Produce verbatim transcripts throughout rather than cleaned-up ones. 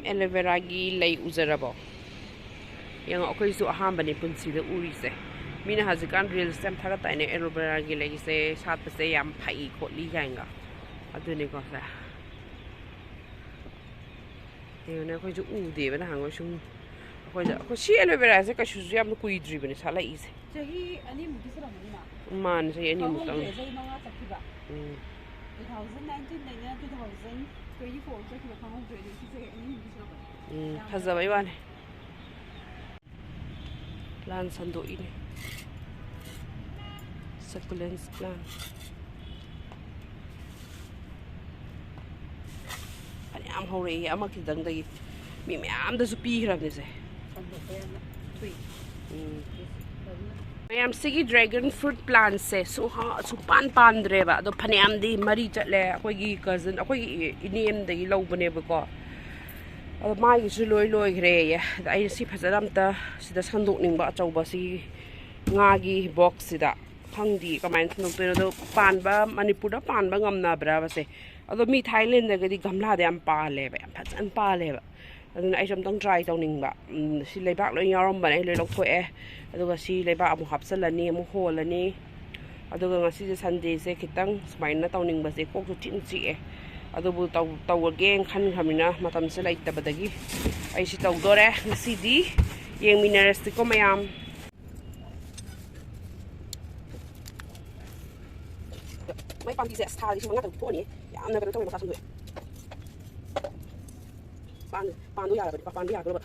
Aloe ꯚꯦꯔꯥꯒꯤ ꯂꯩ ꯎꯖꯔꯕꯣ? ꯌꯦꯡꯉꯣ, ꯑꯩꯈꯣꯏꯁꯨ ꯑꯍꯥꯟꯕꯅꯤ ꯄꯨꯟꯁꯤꯗ ꯎꯔꯤꯁꯦ꯫ ꯃꯤꯅ ꯍꯧꯖꯤꯛꯀꯥꯟ ꯔꯤꯜꯁ ꯌꯥꯝ ꯊꯥꯒꯠꯇꯥꯏꯅꯦ, ꯑꯦꯂꯣ ꯚꯦꯔꯥꯒꯤ ꯂꯩꯁꯦ ꯁꯥꯠꯄꯁꯦ ꯌꯥꯝ ꯐꯩ ꯈꯣꯠꯂꯤ ꯀꯥꯏꯅꯒ꯫ ꯑꯗꯨꯅꯤꯀꯣ ꯁꯦ꯫ ꯌꯦꯡꯉꯨꯅꯦ, ꯑꯩꯈꯣꯏꯁꯨ ꯎꯗꯦꯕ ꯅꯍꯥꯟꯈꯣꯏ ꯁꯨꯝ꯫ ꯑꯩꯈꯣꯏꯗ, ꯑꯩꯈꯣꯏ ꯁꯤ ꯑꯦꯂꯣ ꯚꯦꯔꯥꯁꯦ ꯀꯩꯁꯨꯁꯨ ꯌꯥꯝꯅ ꯀꯨꯏꯗ꯭ꯔꯤꯕꯅꯦ ꯁꯥꯠꯂꯛꯏꯁꯦ꯫ ꯆꯍꯤ ꯑꯅꯤꯃꯨꯛꯇꯤ ꯁꯨꯔꯝꯃꯅꯤꯅ꯫ ꯃꯥꯅꯦ, ꯆꯍꯤ ꯑꯅꯤꯃꯨꯛꯇꯪꯅꯤ꯫ ꯈꯪꯍꯧꯗ꯭ꯔꯦ, ꯆꯍꯤ ꯃꯉꯥ ꯆꯠꯈꯤꯕ꯫ ꯎꯝ꯫ Two thousand nineteen ꯗꯩꯅ two thousand twenty four ꯆꯠꯈꯤꯕ ꯈꯪꯍꯧꯗ꯭ꯔꯦ, ꯑꯗꯨ ꯁꯤ ꯆꯍꯤ ꯑꯅꯤꯃꯨꯛꯇꯤ ꯁꯨꯔꯝꯃꯅꯤ꯫ ꯎꯝ, ꯌꯥꯝ ꯐꯖꯕꯩ ꯋꯥꯅꯦ꯫ ꯄ꯭ꯂꯥꯟ ꯁꯟꯗꯣꯛꯏꯅꯦ꯫ Succulents plant꯫ ꯐꯅꯌꯥꯝ ꯍꯧꯔꯛꯏ ꯑꯃ ꯈꯤꯇꯪꯗꯒꯤ꯫ ꯃꯤ ꯃꯌꯥꯝꯗꯁꯨ ꯄꯤꯈ꯭ꯔꯕꯅꯦ ꯁꯦ꯫ ꯁꯟꯗꯣꯛꯄ ꯌꯥꯝꯅ ꯊꯨꯏ꯫ ꯎꯝ꯫ ꯃꯌꯥꯝ, ꯁꯤꯒꯤ dragon fruit plantꯁꯦ ꯁꯨ-, ꯁꯨꯡꯄꯥꯟ ꯄꯥꯟꯗ꯭ꯔꯦꯕ꯫ ꯑꯗꯣ ꯐꯅꯌꯥꯝꯗꯤ ꯃꯔꯤ ꯆꯠꯂꯦ꯫ ꯑꯩꯈꯣꯏꯒꯤ cousin, ꯑꯩꯈꯣꯏꯒꯤ ꯏꯅꯦ ꯑꯃꯗꯒꯤ ꯂꯧꯕꯅꯦꯕꯀꯣ꯫ ꯑꯗꯣ ꯃꯥꯒꯤꯁꯨ ꯂꯣꯏ ꯂꯣꯏꯈ꯭ꯔꯦꯌꯦ꯫ ꯑꯗ ꯑꯩꯅ ꯁꯤ ꯐꯖꯅ ꯑꯝꯇ ꯁꯤꯗ ꯁꯟꯗꯣꯛꯅꯤꯡꯕ, ꯑꯆꯧꯕ ꯁꯤꯒꯤ ꯉꯥꯒꯤ boxꯁꯤꯗ꯫ ꯈꯪꯗꯦ ꯀꯃꯥꯏꯅ ꯁꯟꯗꯣꯛꯇꯣꯏꯅꯣ꯫ ꯑꯗꯣ ꯄꯥꯟꯕ, ꯃꯅꯤꯄꯨꯔꯗ ꯄꯥꯟꯕ ꯉꯝꯅꯕ꯭ꯔꯕꯁꯦ? ꯑꯗꯣ ꯃꯤ ꯊꯥꯏꯂꯦꯟꯗꯒꯗꯤ ꯒꯝꯂꯥꯗ ꯌꯥꯝ ꯄꯥꯜꯂꯦꯕ, ꯌꯥꯝ ꯐꯖꯅ ꯄꯥꯜꯂꯦꯕ꯫ ꯑꯗꯨꯅ ꯑꯩꯁꯨ ꯑꯝꯇꯪ try ꯇꯧꯅꯤꯡꯕ꯫ ꯎꯝ, ꯁꯤ ꯂꯩꯕꯥꯛ ꯂꯣꯏ ꯌꯥꯎꯔꯝꯕꯅꯦ, ꯑꯩ ꯂꯣꯏ ꯂꯧꯊꯣꯛꯑꯦ꯫ ꯑꯗꯨꯒ ꯁꯤ ꯂꯩꯕꯥꯛ ꯑꯃꯨꯛ ꯍꯥꯞꯆꯤꯜꯂꯅꯤ, ꯑꯃꯨꯛ ꯍꯣꯜꯂꯅꯤ꯫ ꯑꯗꯨꯒ ꯉꯁꯤꯁꯦ Sundayꯁꯦ ꯈꯤꯇꯪ ꯁꯨꯃꯥꯏꯅ ꯇꯧꯅꯤꯡꯕꯁꯦ ꯀꯣꯛꯁꯨ ꯊꯤꯅ ꯆꯤꯛꯑꯦ꯫ ꯑꯗꯨꯕꯨ ꯇꯧ-, ꯇꯧꯔꯒꯦꯅ ꯈꯟꯈ꯭ꯔꯕꯅꯤꯅ ꯃꯇꯝꯁꯦ ꯂꯩꯇꯕꯗꯒꯤ ꯑꯩ ꯁꯤ ꯇꯧꯗꯣꯔꯦ ꯉꯁꯤꯗꯤ꯫ ꯌꯦꯡꯃꯤꯟꯅꯔꯁꯤꯀꯣ ꯃꯌꯥꯝ꯫ ꯃꯥꯏ ꯄꯥꯝꯕꯤꯁꯦ ꯑꯁ ꯊꯥ ꯂꯤꯁꯤꯡ ꯃꯉꯥ ꯇꯔꯨꯛ ꯊꯣꯛꯑꯅꯤ꯫ ꯌꯥꯝꯅ ꯀꯩꯅꯣ ꯇꯧꯋꯦ, ꯃꯁꯥ ꯁꯟꯗꯣꯛꯑꯦ꯫ ꯄꯥꯟ-, ꯄꯥꯟꯗꯣ ꯌꯥꯔꯕꯅꯤ, ꯄꯥꯟꯗꯣ ꯌꯥꯗ꯭ꯔꯕ꯫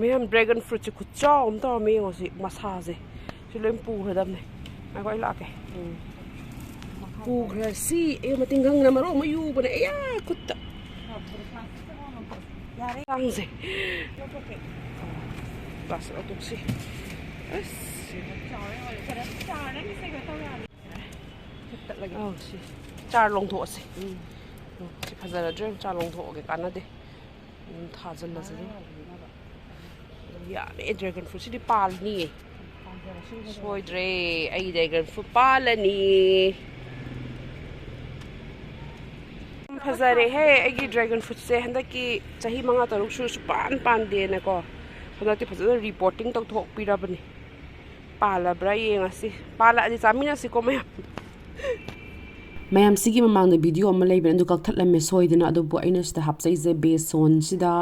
ꯃꯌꯥꯝ, dragon fruitꯁꯦ ꯈꯨꯆꯥꯎ ꯑꯃ ꯇꯧꯔꯝꯃꯦ, ꯌꯦꯡꯉꯣ ꯁꯤ ꯃꯁꯥꯁꯦ꯫ ꯁꯤ ꯂꯣꯏ ꯄꯨꯈ꯭ꯔꯗꯕꯅꯦ꯫ ꯉꯥꯏꯈꯣ, ꯑꯩ ꯂꯥꯛꯀꯦ꯫ ꯎꯝ꯫ ꯄꯨꯈ꯭ꯔꯁꯤ꯫ ꯑꯦ, ꯃꯇꯤꯡ ꯈꯪꯅ ꯃꯔꯣꯟ ꯑꯃ ꯌꯨꯕꯅꯦ꯫ ꯑꯦꯌꯥ, ꯈꯨꯠꯇ꯫ ꯌꯥꯔꯦ꯫ ꯀꯥꯡꯁꯦ꯫ ꯂꯧꯊꯣꯛꯀꯦ꯫ ꯒ꯭ꯂꯥꯁ ꯂꯧꯊꯣꯛꯁꯤ꯫ ꯑꯁ꯫ ꯆꯥꯎꯔꯦ, ꯂꯣꯏꯔꯦ꯫ ꯈꯔ ꯆꯥꯎꯔꯦ, ꯃꯤꯁꯦ ꯀꯩꯅꯣ ꯇꯧ ꯌꯥꯔꯦ꯫ ꯊꯤꯠꯇꯠꯂꯒꯦ꯫ ꯑꯧ, ꯁꯤ ꯆꯥꯔ ꯂꯣꯡꯊꯣꯛꯑꯁꯦ꯫ ꯎꯝ꯫ ꯎꯝ, ꯁꯤ ꯐꯖꯔꯗ꯭ꯔꯦ, ꯆꯥꯔ ꯂꯣꯡꯊꯣꯛꯑꯒꯦ, ꯀꯥꯟꯅꯗꯦ꯫ ꯑꯗꯨꯝ ꯊꯥꯖꯤꯜꯂꯁꯤꯅꯦ꯫ ꯑꯗꯨꯝ ꯌꯥꯅꯤ, dragon fruit ꯁꯤꯗꯤ ꯄꯥꯜꯂꯅꯤꯌꯦ꯫ ꯁꯣꯏꯗ꯭ꯔꯦ, ꯑꯩ dragon fruit ꯄꯥꯜꯂꯅꯤ꯫ ꯐꯖꯔꯦꯍꯦ, ꯑꯩꯒꯤ dragon fruitꯁꯦ ꯍꯟꯗꯛꯀꯤ ꯆꯍꯤ ꯃꯉꯥ ꯇꯔꯨꯛ ꯁꯨꯔꯁꯨ ꯄꯥꯟ ꯄꯥꯟꯗꯦꯅꯀꯣ, ꯍꯟꯗꯛꯇꯤ ꯐꯖꯅ repotting ꯇꯧꯊꯣꯛꯄꯤꯔꯕꯅꯤ꯫ ꯄꯥꯜꯂꯕ꯭ꯔꯥ ꯌꯦꯡꯉꯁꯤ꯫ ꯄꯥꯜꯂꯛꯑꯗꯤ ꯆꯥꯃꯤꯟꯅꯁꯤꯀꯣ ꯃꯌꯥꯝ꯫ ꯃꯌꯥꯝ, ꯁꯤꯒꯤ ꯃꯃꯥꯡꯗ video ꯑꯃ ꯂꯩꯕꯅꯦ, ꯑꯗꯨ ꯀꯛꯊꯠꯂꯝꯃꯦ ꯁꯣꯏꯗꯅ꯫ ꯑꯗꯨꯕꯨ ꯑꯩꯅ ꯁꯤꯗ ꯍꯥꯞꯆꯩꯁꯦ ꯕꯦꯁꯣꯟꯁꯤꯗ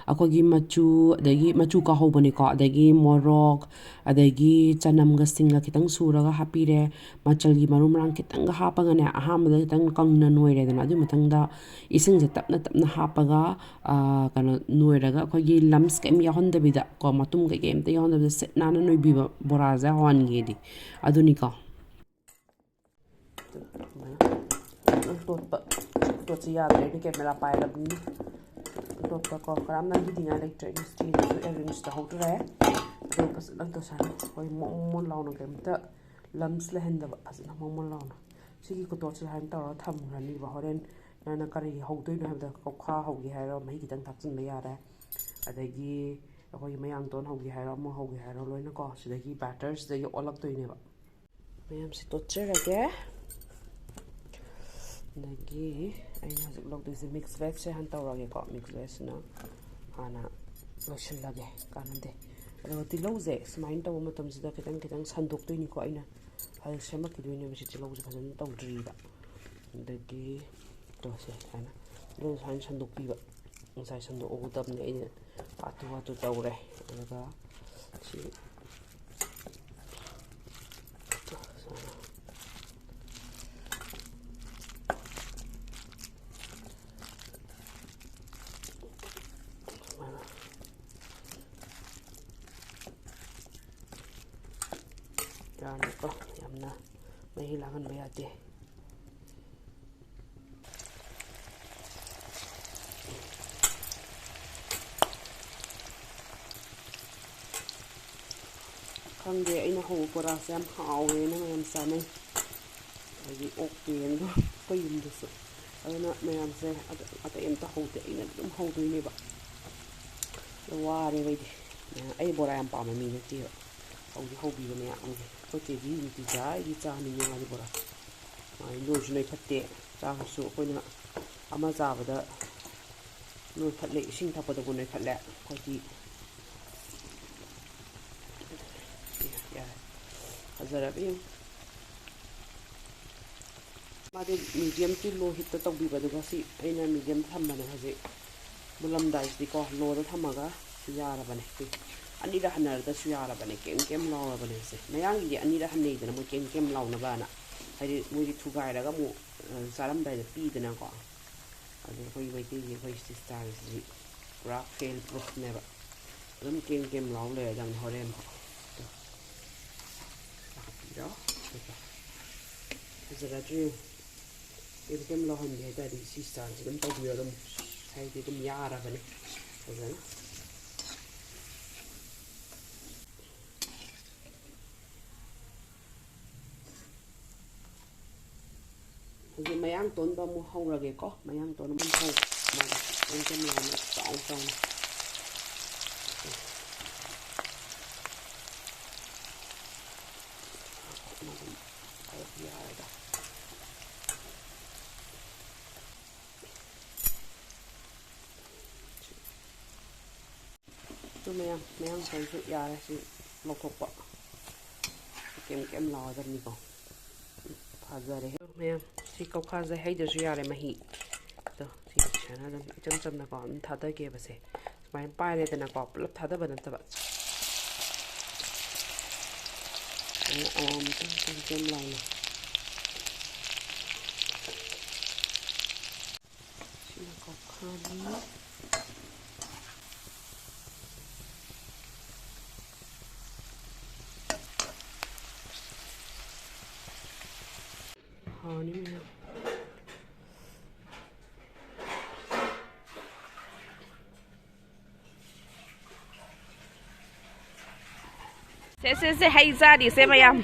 ꯑꯩꯈꯣꯏꯒꯤ ꯃꯆꯨ, ꯑꯗꯒꯤ ꯃꯆꯨ ꯀꯥꯍꯧꯕꯅꯤꯀꯣ, ꯑꯗꯒꯤ ꯃꯣꯔꯣꯛ, ꯑꯗꯒꯤ ꯆꯅꯝꯒ ꯁꯤꯡꯒ ꯈꯤꯇꯪ ꯁꯨꯔꯒ ꯍꯥꯞꯄꯤꯔꯦ꯫ ꯃꯆꯜꯒꯤ ꯃꯔꯨ ꯃꯔꯥꯡ ꯈꯤꯇꯪꯒ ꯍꯥꯞꯄꯒꯅꯦ, ꯑꯍꯥꯟꯕꯗ ꯈꯤꯇꯪ ꯀꯪꯅ ꯅꯣꯏꯔꯦꯗꯅ, ꯑꯗꯨꯒꯤ ꯃꯊꯪꯗ ꯏꯁꯤꯡꯁꯦ ꯇꯞꯅ ꯇꯞꯅ ꯍꯥꯞꯄꯒ, ꯑꯥ, ꯀꯩꯅꯣ, ꯅꯣꯏꯔꯒ ꯑꯩꯈꯣꯏꯒꯤ lumps ꯀꯩꯝ ꯌꯥꯎꯍꯟꯗꯕꯤꯗ ꯀꯣ, ꯃꯇꯨꯝ ꯀꯩꯀꯩ ꯑꯝꯇ ꯌꯥꯎꯍꯟꯗꯕꯤꯗ ꯁꯤꯠ ꯅꯥꯟꯅ ꯅꯣꯏꯕꯤꯕ ꯕꯣꯔꯥꯁꯦ ꯍꯧꯍꯟꯒꯦꯗꯤ ꯑꯗꯨꯅꯤꯀꯣ꯫ ꯑꯗꯨꯃꯥꯏꯅ ꯇꯣꯠꯄ, ꯇꯣꯠꯁꯤ ꯌꯥꯗ꯭ꯔꯦ, ꯑꯩꯅ camera ꯄꯥꯏꯔꯕꯅꯤꯅ꯫ ꯇꯣꯠꯄ ꯀꯣ, ꯀꯔꯝ ꯅꯝꯕꯤꯅꯤꯡꯉꯥꯏ ꯂꯩꯇ꯭ꯔꯦ꯫ ꯑꯩꯅ stand ꯁꯨ arrange ꯇꯧꯍꯧꯗ꯭ꯔꯦ꯫ ꯑꯗꯨꯒ ꯐꯖꯅ ꯇꯣꯠꯁꯜꯂꯦ꯫ ꯑꯩꯈꯣꯏ ꯃꯣꯟ ꯃꯣꯟ ꯂꯥꯎꯅ ꯀꯩꯝꯇ lumps ꯂꯩꯍꯟꯗꯕ, ꯐꯖꯅ ꯃꯣꯟ ꯃꯣꯟ ꯂꯥꯎꯅ꯫ ꯁꯤꯒꯤ ꯈꯨꯇꯣꯠꯁꯦ ꯁꯨꯃꯥꯏꯅ ꯇꯧꯔꯒ ꯊꯝꯈ꯭ꯔꯅꯤꯕ꯫ ꯍꯣꯔꯦꯟ ꯅꯪꯅ ꯀꯔꯤ ꯍꯧꯗꯣꯏꯅꯣ ꯍꯥꯏꯕꯗ, ꯀꯧꯈꯥ ꯍꯧꯒꯦ ꯍꯥꯏꯔꯣ, ꯃꯍꯤ ꯈꯤꯇꯪ ꯊꯥꯛꯆꯤꯟꯕ ꯌꯥꯔꯦ꯫ ꯑꯗꯒꯤ ꯑꯩꯈꯣꯏꯒꯤ ꯃꯌꯥꯡꯇꯣꯟ ꯍꯧꯒꯦ ꯍꯥꯏꯔꯣ, ꯑꯃ ꯍꯧꯒꯦ ꯍꯥꯏꯔꯣ, ꯂꯣꯏꯅꯀꯣ ꯁꯤꯗꯒꯤ batter ꯁꯤꯗꯒꯤ ꯑꯣꯜꯂꯛꯇꯣꯏꯅꯦꯕ꯫ ꯃꯌꯥꯝꯁꯤ ꯇꯣꯠꯆꯔꯒꯦ꯫ ꯑꯗꯒꯤ ꯑꯩꯅ ꯍꯧꯖꯤꯛ ꯂꯧꯗꯣꯏꯁꯦ mix veg ꯁꯦ ꯍꯥꯟꯅ ꯇꯧꯔꯒꯦꯀꯣ꯫ Mix veg ꯁꯤꯅ ꯍꯥꯟꯅ ꯂꯣꯏꯁꯤꯜꯂꯒꯦ, ꯀꯥꯟꯅꯗꯦ꯫ ꯑꯗꯨꯒ ꯇꯤꯜꯍꯧꯁꯦ ꯁꯨꯃꯥꯏꯅ ꯇꯧꯕ ꯃꯇꯝꯁꯤꯗ ꯈꯤꯇꯪ ꯈꯤꯇꯪ ꯁꯟꯗꯣꯛꯇꯣꯏꯅꯤꯀꯣ꯫ ꯑꯩꯅ ꯍꯧꯖꯤꯛ ꯁꯦꯝꯃꯛꯈꯤꯗꯣꯏꯅꯦꯕ꯫ ꯁꯤ ꯇꯤꯜꯍꯧꯁꯦ ꯐꯖꯅ ꯇꯧꯗ꯭ꯔꯤꯕ꯫ ꯑꯗꯒꯤ ꯇꯣ ꯁꯦ ꯁꯨꯃꯥꯏꯅ, ꯇꯤꯜꯍꯧ ꯁꯨꯃꯥꯏꯅ ꯁꯟꯗꯣꯛꯄꯤꯕ꯫ ꯉꯁꯥꯏ ꯁꯟꯗꯣꯛꯍꯧꯒꯗꯕꯅꯦ, ꯑꯩꯅ ꯍꯥꯊꯨ ꯍꯥꯊꯨ ꯇꯧꯔꯦ꯫ ꯑꯗꯨꯒ ꯁꯤ ꯌꯥꯔꯅꯤꯀꯣ꯫ ꯌꯥꯝꯅ ꯃꯍꯤ ꯂꯥꯡꯍꯟꯕ ꯌꯥꯗꯦ꯫ ꯈꯪꯗꯦ, ꯑꯩꯅ ꯍꯧꯕ ꯕꯣꯔꯥꯁꯦ ꯌꯥꯝ ꯍꯥꯎꯋꯦꯅ ꯃꯌꯥꯝ ꯆꯥꯅꯩ꯫ ꯑꯗꯒꯤ ꯑꯣꯛꯇꯦ ꯑꯗꯣ ꯑꯩꯈꯣꯏ ꯌꯨꯝꯗꯁꯨ꯫ ꯑꯗꯨꯅ ꯃꯌꯥꯝꯁꯦ ꯑꯇꯩ ꯑꯝꯇ ꯍꯧꯗꯦ, ꯑꯩꯅ ꯑꯗꯨꯝ ꯍꯧꯗꯣꯏꯅꯦꯕ꯫ ꯑꯗꯣ ꯋꯥꯔꯦꯕ ꯑꯩꯗꯤ꯫ ꯑꯩ ꯕꯣꯔꯥ ꯌꯥꯝ ꯄꯥꯝꯕ ꯃꯤ ꯅꯠꯇꯦꯕ꯫ ꯍꯧꯗꯤ ꯍꯧꯕꯤꯕ ꯃꯌꯥꯝꯒꯤ꯫ ꯑꯩꯈꯣꯏ ꯆꯦꯗꯤ ꯅꯨꯡꯇꯤꯖꯥꯏꯒꯤ ꯆꯥꯅꯤ ꯃꯥꯗꯤ ꯕꯣꯔꯥ꯫ ꯃꯥꯗꯤ ꯅꯣꯏꯁꯨ ꯅꯣꯏꯐꯠꯇꯦ꯫ ꯆꯥꯕꯁꯨ ꯑꯩꯈꯣꯏꯅ ꯑꯃ ꯆꯥꯕꯗ ꯅꯣꯏꯈꯠꯂꯦ, ꯏꯁꯤꯡ ꯊꯛꯄꯗꯕꯨ ꯅꯣꯏꯈꯠꯂꯦ ꯑꯩꯈꯣꯏꯗꯤ꯫ ꯌꯥꯔꯦ, ꯐꯖꯔꯕ ꯌꯦꯡꯉꯨ꯫ ꯃꯥꯗꯤ medium to low heatꯇ ꯇꯧꯕꯤꯕ, ꯑꯗꯨꯒ ꯁꯤ ꯑꯩꯅ medium ꯊꯝꯕꯅꯦ ꯍꯧꯖꯤꯛ꯫ ꯃꯨꯜꯂꯝꯗꯥꯏꯁꯤꯗꯤꯀꯣ lowꯗ ꯊꯝꯃꯒ ꯌꯥꯔꯕꯅꯦ꯫ ꯁꯤ ꯑꯅꯤꯔꯛ ꯍꯟꯅꯔꯗꯁꯨ ꯌꯥꯔꯕꯅꯦ, ꯀꯦꯝ ꯀꯦꯝ ꯂꯥꯎꯔꯕꯅꯦ꯫ ꯁꯦ ꯃꯌꯥꯡꯒꯤꯗꯤ ꯑꯅꯤꯔꯛ ꯍꯟꯅꯩꯗꯅ, ꯃꯣꯏ ꯀꯦꯝ ꯀꯦꯝ ꯂꯥꯎꯅꯕꯅ, ꯍꯥꯏꯗꯤ ꯃꯣꯏꯗꯤ ꯊꯨꯒꯥꯏꯔꯒ ꯑꯃꯨꯛ, ꯑ, ꯆꯥꯔꯝꯗꯥꯏꯗ ꯄꯤꯗꯅꯀꯣ꯫ ꯑꯗꯣ ꯑꯩꯈꯣꯏ ꯃꯩꯇꯩꯒꯤ ꯑꯩꯈꯣꯏ sisterꯒꯤꯁꯤꯗꯤ ꯄꯨꯔꯥ fail proofꯅꯦꯕ꯫ ꯑꯗꯨꯝ ꯀꯦꯝ ꯀꯦꯝ ꯂꯥꯎ ꯂꯩꯔꯗꯕꯅꯤ ꯍꯣꯔꯦꯟꯐꯥꯎ꯫ ꯑꯗꯣ ꯂꯥꯛꯄꯤꯔꯣ꯫ ꯐꯖꯔꯗ꯭ꯔꯣ? ꯀꯦꯝ ꯀꯦꯝ ꯂꯥꯎꯍꯟꯒꯦ ꯍꯥꯏ ꯇꯥꯔꯗꯤ ꯁꯤ ꯆꯥꯡꯁꯦ ꯑꯗꯨꯝ ꯇꯧꯕꯤꯔꯣ꯫ ꯑꯗꯨꯝ ꯉꯁꯥꯏꯗꯤ ꯑꯗꯨꯝ ꯌꯥꯔꯕꯅꯦ ꯐꯖꯅ꯫ ꯍꯧꯖꯤꯛ ꯃꯌꯥꯡ ꯇꯣꯟꯕ ꯑꯃꯨꯛ ꯍꯧꯔꯒꯦꯀꯣ꯫ ꯃꯌꯥꯡ ꯇꯣꯟꯕ ꯑꯃꯨꯛ ꯍꯧ꯫ ꯃꯥꯒꯤ ꯀꯦꯝ ꯀꯦꯝ ꯂꯥꯎꯅ ꯆꯥꯎ ꯆꯥꯎꯅ꯫ ꯌꯥꯔꯦꯗ꯫ ꯑꯗꯨ ꯃꯌꯥꯝ, ꯃꯌꯥꯡ ꯇꯣꯟꯁꯨ ꯌꯥꯔꯦ ꯁꯤ ꯂꯧꯊꯣꯛꯄ꯫ ꯀꯦꯝ ꯀꯦꯝ ꯂꯥꯎꯔꯗꯕꯅꯤꯀꯣ꯫ ꯐꯖꯔꯦ ꯃꯌꯥꯝ꯫ ꯁꯤ ꯀꯧꯈꯥꯁꯦ ꯍꯩꯗ꯭ꯔꯁꯨ ꯌꯥꯔꯦ ꯃꯍꯤ꯫ ꯑꯗꯣ ꯁꯤ ꯁꯨꯃꯥꯏꯅ ꯑꯗꯨꯝ ꯏꯆꯝ ꯆꯝꯅꯀꯣ ꯑꯗꯨꯝ ꯊꯥꯗꯒꯦꯕꯁꯦ꯫ ꯁꯨꯃꯥꯏꯅ ꯄꯥꯏꯔꯦꯗꯅꯀꯣ, ꯄꯨꯂꯞ ꯊꯥꯗꯕ ꯅꯠꯇꯕ꯫ ꯁꯨꯃꯥꯏꯅ ꯑꯃꯃꯝꯇꯪ ꯀꯦꯝ ꯀꯦꯝ ꯂꯥꯎꯅ꯫ ꯁꯤꯅ ꯀꯧꯈꯥꯅꯤ꯫ ꯍꯥꯎꯅꯤ ꯃꯌꯥꯝ꯫ ꯁꯦ, ꯁꯦ, ꯁꯦ, ꯍꯩ ꯆꯥꯔꯤꯁꯦ ꯃꯌꯥꯝ꯫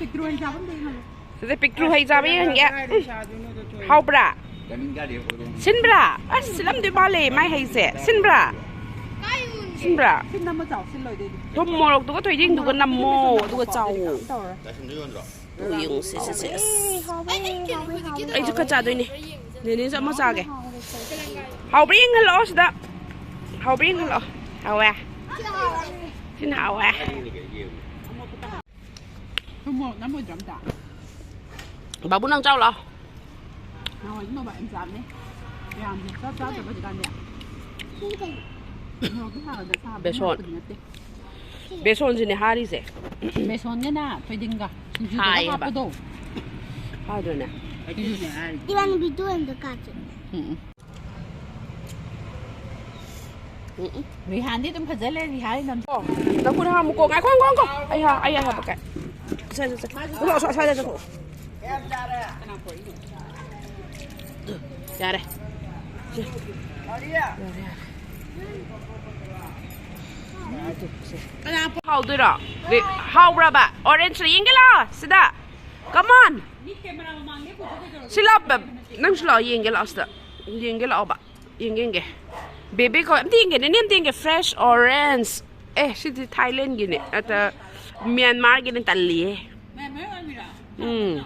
ꯁꯤꯗ ꯄꯤꯛꯇ꯭ꯔꯨ ꯍꯩ ꯆꯥꯕ ꯌꯦꯡꯍꯟꯒꯦ꯫ ꯎꯝ꯫ ꯍꯥꯎꯕ꯭ꯔꯥ? ꯁꯤꯟꯕ꯭ꯔꯥ? ꯑꯁ, ꯁꯤꯜꯂꯝꯗꯣꯏ ꯃꯥꯜꯂꯦ ꯃꯥꯏ ꯍꯩꯁꯦ꯫ ꯁꯤꯟꯕ꯭ꯔꯥ? ꯁꯤꯟꯕ꯭ꯔꯥ? ꯁꯤꯟ ꯑꯃ ꯆꯥꯎ, ꯁꯤꯜꯂꯣꯏꯗꯣꯏꯗꯤ꯫ ꯊꯨꯝ ꯃꯣꯔꯣꯛꯇꯨꯒ ꯊꯣꯏꯗꯤꯡꯗꯨꯒ ꯅꯝꯃꯣ, ꯑꯗꯨꯒ ꯆꯥꯎꯋꯣ꯫ ꯇꯧꯔꯦ꯫ ꯑꯗꯨꯒ ꯌꯦꯡꯉꯨ, ꯁꯦ, ꯁꯦ, ꯁꯦ꯫ ꯑꯁ꯫ ꯑꯩꯁꯨ ꯈꯔ ꯆꯥꯗꯣꯏꯅꯦ꯫ ꯅꯦꯅꯦꯁꯨ ꯑꯃ ꯆꯥꯒꯦ꯫ ꯍꯥꯎꯕ꯭ꯔꯥ ꯌꯦꯡꯍꯜꯂꯛꯑꯣ ꯁꯤꯗ꯫ ꯍꯥꯎꯕ꯭ꯔꯥ ꯌꯦꯡꯍꯜꯂꯛꯑꯣ꯫ ꯍꯥꯎꯋꯦ꯫ ꯁꯤꯅ ꯍꯥꯎꯋꯦ꯫ ꯊꯨꯝ ꯃꯣꯔꯣꯛ ꯅꯝꯃꯣꯏꯗ꯭ꯔꯥ ꯑꯝꯇ? ꯕꯥꯕꯨ, ꯅꯪ ꯆꯥꯎ ꯂꯥꯛꯑꯣ꯫ ꯅꯍꯥꯟꯋꯥꯏꯗꯤ ꯃꯣꯔꯣꯛ ꯌꯥꯝ ꯆꯥꯕꯅꯦ꯫ ꯌꯥꯝ ꯆꯥ ꯆꯥꯗꯕ ꯍꯧꯖꯤꯛꯀꯥꯟꯗꯤ꯫ ꯃꯣꯔꯣꯛꯇꯤ ꯍꯥꯟꯅꯗ ꯆꯥꯕ ꯕꯦꯁꯣꯟ꯫ ꯅꯠꯇꯦ꯫ ꯕꯦꯁꯣꯟꯁꯤꯅꯦ ꯍꯥꯔꯤꯁꯦ꯫ ꯕꯦꯁꯣꯟꯒꯅ ꯊꯣꯏꯗꯤꯡꯒ ꯁꯤꯡꯖꯨꯗꯒ ꯍꯥꯏꯌꯦꯕ꯫ ꯍꯥꯞꯄꯗꯣ꯫ ꯍꯥꯎꯗ꯭ꯔꯅꯦ? ꯏꯕꯥꯅꯤ video ꯑꯝꯇ ꯀꯥꯞꯁꯦ꯫ ꯎꯝ ꯎꯝ꯫ ꯔꯤꯍꯥꯟꯗꯤ ꯑꯗꯨꯝ ꯐꯖ ꯂꯩ, ꯔꯤꯍꯥꯟ ꯅꯝ ꯅꯈꯨꯠ ꯍꯥꯝꯃꯨꯀꯣ꯫ ꯉꯥꯏꯈꯣ, ꯉꯥꯏꯈꯣ, ꯉꯥꯏꯈꯣ꯫ ꯑꯩ ꯍꯥ-, ꯑꯩ ꯍꯥꯄꯛꯀꯦ꯫ ꯁ꯭ꯋꯥꯏꯗ ꯆꯠ-, ꯊꯣꯛꯂꯛꯑꯣ, ꯁ꯭ꯋꯥꯏ-, ꯁ꯭ꯋꯥꯏꯗ ꯆꯠꯊꯣꯛꯑꯣ꯫ ꯌꯥꯔꯦ꯫ ꯌꯥꯔꯦ, ꯌꯥꯔꯦ꯫ ꯍꯥꯎꯗꯣꯏꯔꯣ? ꯍꯥꯎꯕ꯭ꯔꯕ? Orange ꯂꯣ? ꯌꯦꯡꯒꯦ ꯂꯥꯛꯑꯣ ꯁꯤꯗ꯫ Come on꯫ ꯁꯤ ꯂꯥꯛꯑꯣ, ꯅꯪꯁꯨ ꯂꯥꯛꯑꯣ, ꯌꯦꯡꯒꯦ ꯂꯥꯛꯑꯣ ꯁꯤꯗ꯫ ꯌꯦꯡꯒꯦ ꯂꯥꯛꯑꯣꯕ꯫ ꯌꯦꯡꯒꯦ, ꯌꯦꯡꯒꯦ꯫ ꯕꯦꯕꯤ ꯀꯣ, ꯑꯝꯇ ꯌꯦꯡꯒꯦꯅꯦ, ꯅꯦ, ꯑꯝꯇ ꯌꯦꯡꯒꯦ꯫ Fresh orange꯫ ꯑꯦ, ꯁꯤꯗꯤ Thailandꯒꯤꯅꯦ꯫ ꯑꯇ, Myanmarꯒꯤꯅꯦ, ꯇꯜꯂꯤꯌꯦ꯫ ꯎꯝ꯫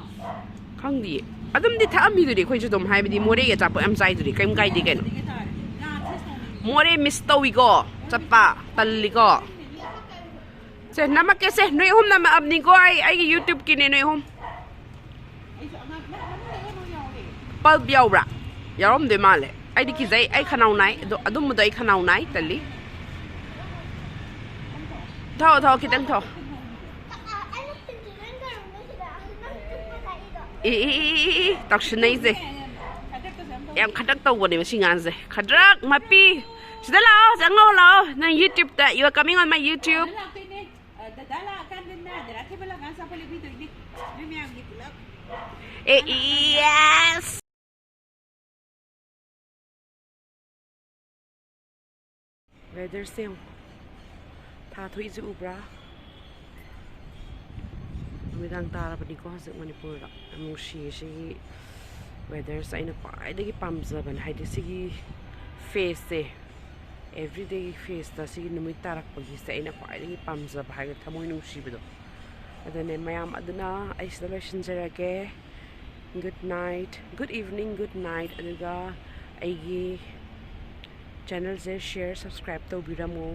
ꯈꯪꯗꯤꯌꯦ꯫ ꯑꯗꯨꯝꯗꯤ ꯊꯛꯑꯝꯃꯤꯗꯨꯗꯤ ꯑꯩꯈꯣꯏꯁꯨ ꯑꯗꯨꯝ, ꯍꯥꯏꯕꯗꯤ ꯃꯣꯔꯦꯒꯤ ꯑꯆꯥꯄꯣꯠ ꯌꯥꯝ ꯆꯥꯏꯗꯨꯗꯤ, ꯀꯩꯝ ꯀꯥꯏꯗꯦ ꯀꯩꯅꯣ꯫ ꯃꯣꯔꯦ miss ꯇꯧꯏꯀꯣ꯫ ꯆꯠꯄ ꯇꯜꯂꯤꯀꯣ꯫ ꯁꯦ, ꯅꯝꯃꯛꯀꯦ ꯁꯦ꯫ ꯅꯣꯏ ꯑꯍꯨꯝ ꯅꯝꯃꯛꯑꯕꯅꯤꯀꯣ꯫ ꯑꯩ, ꯑꯩꯒꯤ YouTubeꯀꯤꯅꯦ ꯅꯣꯏ ꯑꯍꯨꯝ꯫ Pulp ꯌꯥꯎꯕ꯭ꯔꯥ? ꯌꯥꯎꯔꯝꯗꯣꯏ ꯃꯥꯜꯂꯦ꯫ ꯑꯩꯗꯤ ꯀꯤꯖꯩ꯫ ꯑꯩ ꯈꯅꯥꯎ ꯅꯥꯏ꯫ ꯑꯗꯨ, ꯑꯗꯨꯝꯕꯗꯣ ꯑꯩ ꯈꯅꯥꯎ ꯅꯥꯏ꯫ ꯇꯜꯂꯤ꯫ ꯊꯛꯑꯣ, ꯊꯛꯑꯣ, ꯈꯤꯇꯪ ꯊꯛꯑꯣ꯫ E, E, E, E, E, E, ꯇꯧꯁꯤꯟꯅꯩꯁꯦ꯫ ꯌꯥꯝ ꯈꯗ꯭ꯔꯛ ꯇꯧꯕꯅꯦ ꯃꯁꯤ ꯉꯥꯡꯁꯦ꯫ ꯈꯗ꯭ꯔꯛ ꯃꯄꯤ꯫ ꯁꯤꯗ ꯂꯥꯛꯑꯣ, ꯆꯪꯉꯛꯑꯣ, ꯂꯥꯛꯑꯣ꯫ ꯅꯪ YouTubeꯇ, you are coming on my YouTube꯫ ꯂꯥꯛꯇꯣꯏꯅꯦ꯫ ꯑ, ꯗꯗꯥ ꯂꯥꯛꯑꯀꯥꯟꯗꯅꯦ, ꯗꯗꯥ ꯊꯦꯕ ꯂꯥꯛꯑꯀꯥꯟꯗ ꯑꯆꯥꯄꯣꯠ ꯂꯩꯕꯤꯗꯣꯏꯅꯦ꯫ ꯅꯣꯏ ꯃꯌꯥꯝꯒꯤ ꯄꯨꯂꯞ꯫ ꯑꯦ, ꯏ, ꯌꯦꯁ꯫ Weatherꯁꯦ ꯌꯦꯡꯉꯨ꯫ ꯊꯥ ꯊꯣꯛꯏꯁꯦ ꯎꯕ꯭ꯔꯥ? ꯅꯨꯃꯤꯗꯥꯡ ꯇꯥꯔꯕꯅꯤꯀꯣ ꯍꯧꯖꯤꯛ ꯃꯅꯤꯄꯨꯔꯗ꯫ ꯌꯥꯝ ꯅꯨꯡꯁꯤꯌꯦ ꯁꯤꯒꯤ weatherꯁꯦ꯫ ꯑꯩꯅ ꯈ꯭ꯋꯥꯏꯗꯒꯤ ꯄꯥꯝꯖꯕꯅꯦ꯫ ꯍꯥꯏꯗꯤ ꯁꯤꯒꯤ phaseꯁꯦ, everyday phaseꯇ ꯁꯤꯒꯤ ꯅꯨꯃꯤꯠ ꯇꯥꯔꯛꯄꯒꯤꯁꯦ ꯑꯩꯅ ꯈ꯭ꯋꯥꯏꯗꯒꯤ ꯄꯥꯝꯖꯕ ꯍꯥꯏꯒꯗ꯭ꯔꯥ, ꯊꯃꯣꯏ ꯅꯨꯡꯁꯤꯕꯗꯣ꯫ ꯑꯗꯨꯅꯦ ꯃꯌꯥꯝ, ꯑꯗꯨꯅ ꯑꯩ ꯁꯤꯗ ꯂꯣꯏꯁꯤꯟꯖꯔꯒꯦ꯫ Good night, good evening, good night꯫ ꯑꯗꯨꯒ ꯑꯩꯒꯤ ꯆꯦꯅꯦꯜꯁꯦ share, subscribe ꯇꯧꯕꯤꯔꯝꯃꯨ꯫